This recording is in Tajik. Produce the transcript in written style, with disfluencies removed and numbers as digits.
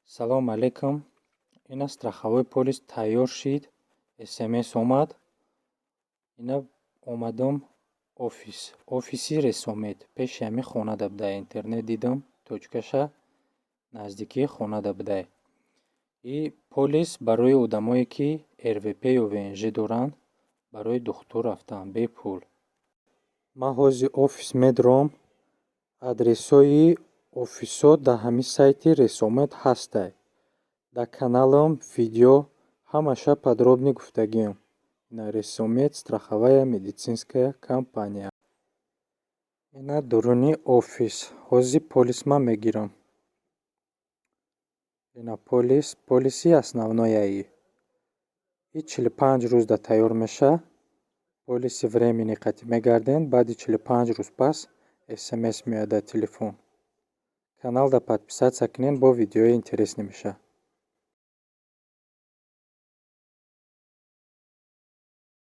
Салом алейкум. Ина, страховой полис тайёр шид, СМС омад. Ина, омадам офис, офиси Ресомед, пеши ҳамин хонада буда. Интернет дидам, точкаша наздикии хонада будай. И полис барои одамое, ки РВП ё ВНЖ доранд, барои духтур рафтан бепул. Ман ҳозир офис медурам, адресҳои офисҳо дар ҳамин сайти Ресомед ҳастай. Дар каналам видео ҳамаша подробно гуфтагиам. Ина, Ресомед страховая медицинская компания. Ина, дуруни офис. Ҳозир полис ман мегирам. Ина полис, полиси основнояи. И 45 рӯзда тайёр мешавад. Полиси временный қатӣ мегардем, баъди 45 рӯз пас СМС меояд дар телефон. Каналда подписаться кунед, бо видеои интересный мешавад.